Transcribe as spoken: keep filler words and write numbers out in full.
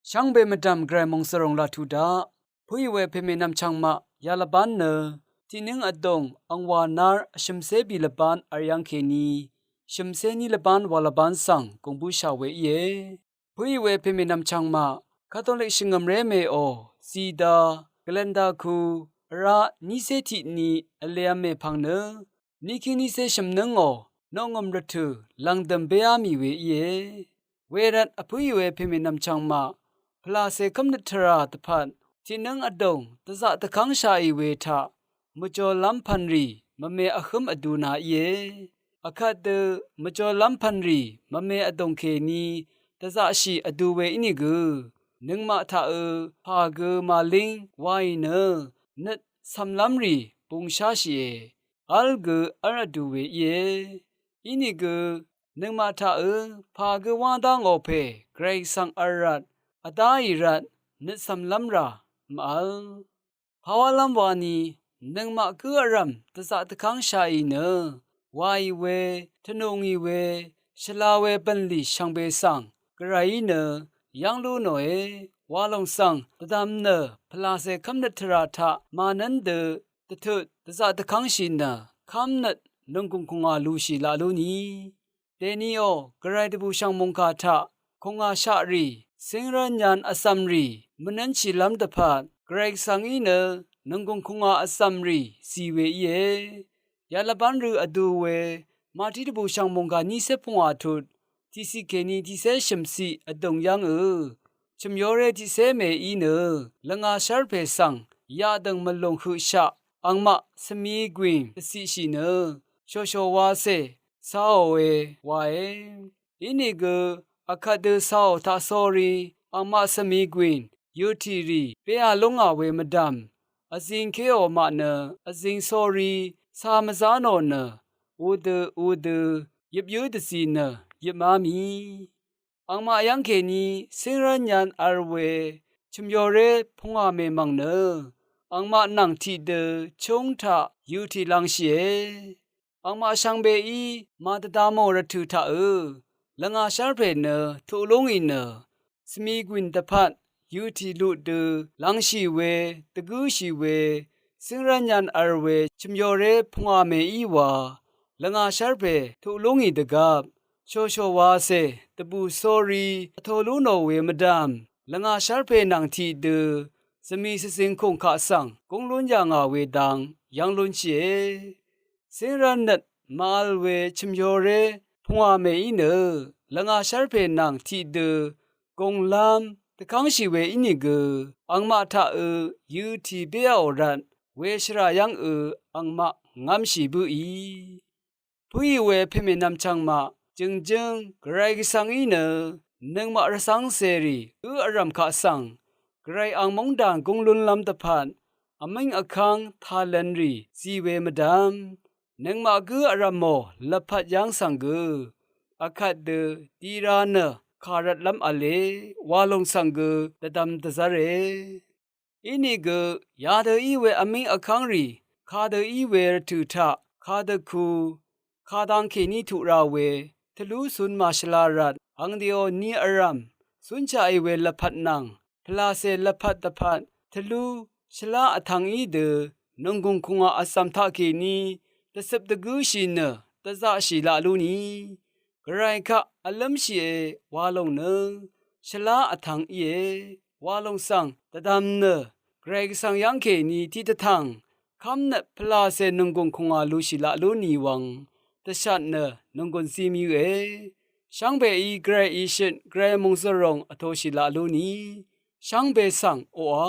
Shvngbe mvdv̀m gvray mòngsvròng laq tuq daq. Pø̀í we pèmè nv̀mchv̀ng maq yalvbán nø tiqnǿng vdòng angwà nár vshø̀mcé bì lvbán vl yv́ng kèní shø̀mcé ní lvbán wa lvbán svng gùng bǿshà we íe. Pø̀í we pèmè nv̀mchv̀ng maq Katolik shvngø̀mré mèò zìda Glenda ku vrá nícé tiqni vlev̄m mèpv̀ng nø nikí nícé shø̀mnǿngò noqngø̀m rvtø̀ lv̀ngdø̀m béá mì we íe. Wervt vpǿì we pèmè nv̀mchv̀ng maq pvlàcè kǿmnøt tvrà dvpvt tiqnǿng vdòng dvzaq dvkv́ngshaqì we taq mvjolv́m pv̀nrì mvme vhǿm vduna íe. Vkvt dø mvjolv́m pv̀nrì mvme vdòng kèní dvzaqshì vdu we ínìgø nøngmaq taqø pà gø màlíng waì nø nøt cv̀mlv́mrì bungsháshìe. V́l gø v́l vdu we íe. Inìgø nøngmaq taqø pà gø wá dá ngò pè Gvray Gvsvng vl rvt vdáì rvt nøt cv̀mlv́mrà mvvl. Pawálv́m wani nøngmaq gǿ vrv̀m dvzaq dvkv́ngshaqì nø waì we, tvnù ngì we, shvla we bv̀nlì shvngbe svng Gvrayí nø yv́ng lú nòe wa lòng svng dvdvm nø pvlàcè kǿmnøt tvrà taq mànv́n dø dvtøt dvzaq dvkv́ngshì nø kv́mnøt nònggùng kùngà lushì laq lú ni. Dèniò Gvray dvbùshv̀ng mòngkà taq kùngà shaqrì cíngrv́n nyan vcv̀mrì mvnv́nshìlv́m dvpvt Gvray Gvsvngí nø nònggùng kùngà vcv̀mrì zì we íe. Yalvbán rø vdu we Mati dvbùshv̀ng mòngkà nícé pungwà tut tiqciq kèní tiqcé shø̀mciq vdùng yv́ngø chø̀myoré tiqcé mèí nø lvngà shv́rpè svng yaqdø̀ng mvlùng høqshaq angmaq svmi gwìn dvciqshì nø shòshò wacè caòe wae. Inìgø vkvt dø caò taq sórí angmaq svmi gwìn yøtìrì béā lúngà we mvdv̀m vzing kéò maq nø vzing sórí ca mvzá nò nø udø udø yøpyǿ dvzi nø yøpmá mì. Angmaq yv́ng kèní cíngrv́n nyan vl we chø̀myoré pungwà mèmv̀ng nø angmaq nvng tiqdø chúng taq yøtì lv̄ngshìe. Angmaq shvngbeí màdvdamò rvtø̀ taqø lvngà shv́rpè nø tuq lú ngì nø svmi gwìn dvpvt yøtì lut dø lv̄ngshì we dvgǿshì we cíngrv́n nyan vl we chø̀myoré pungwà mèí wa lvngà shv́rpè tuq lú ngì dvgvp shòshò wacè dvbù sórí vtō lú nò we mvdv̀m lvngà shv́rpè nvng tiqdø svmi svzing kùng kaq svng gúng lún yà ngà we dang yv́ng lúnshìe. Cíngrv́n nøt màvl we chø̀myoré pungwà mèí nø lvngà shv́rpè nvng tiqdø gùnglv́m dvkv́ngshì we ínìgø angmaq taqø yøtì béāò rvt we shvrà yv́ngø angmaq ngv́mshì bǿì. Pǿì we pèmè nv̀mchv̀ng maq jø̀ngjǿng Gvray Gvsvngí nø nøngmaq rvcv́ng cèrì gǿ vrv̀m kaq svng Gvray ang móngdàn gúng lúnlv́m dvpvt vmíng vkv́ng talv̄nrì zì we mvdv̀m nøngmaq gǿ vrv̀mò lvpat yv́ng svng gø vkvt dø dira nø kà rvtlv́m v̄le wa lòng svng gø dvdvm dvzv́re. Inìgø yadø í we vmíng vkv́ngrì kadø í we rvtø̀ taq kadø ku kadang kèní tuq ra we tvlú cun màshvla rvt angdèò ni vrv̀m cúnshaqì we lvpat nvng pvlàcè lvpat dvpvt tvlú shvlá vtvng í dø nònggùng kùngà vzv̀m taqkèní dvcøp dvgǿshì nø dvzaqshì laq lú ni. Gvray kaq vlǿmshìe wa lòng nø shvlá vtvng íe wa lòng svng dvdvm nø Gvray Gvsvng yv́ng kèní tiqdvtv̀ng kv́mnøt pvlàcè nònggùng kùngà lushì laq lú ni wvng dvshat nø nònggùn zí mvyǿe. Shvngbeí Gvrayí shøt Gvray mòngzø̀ròng vtōshì laq lú ni shvngbe svng oqà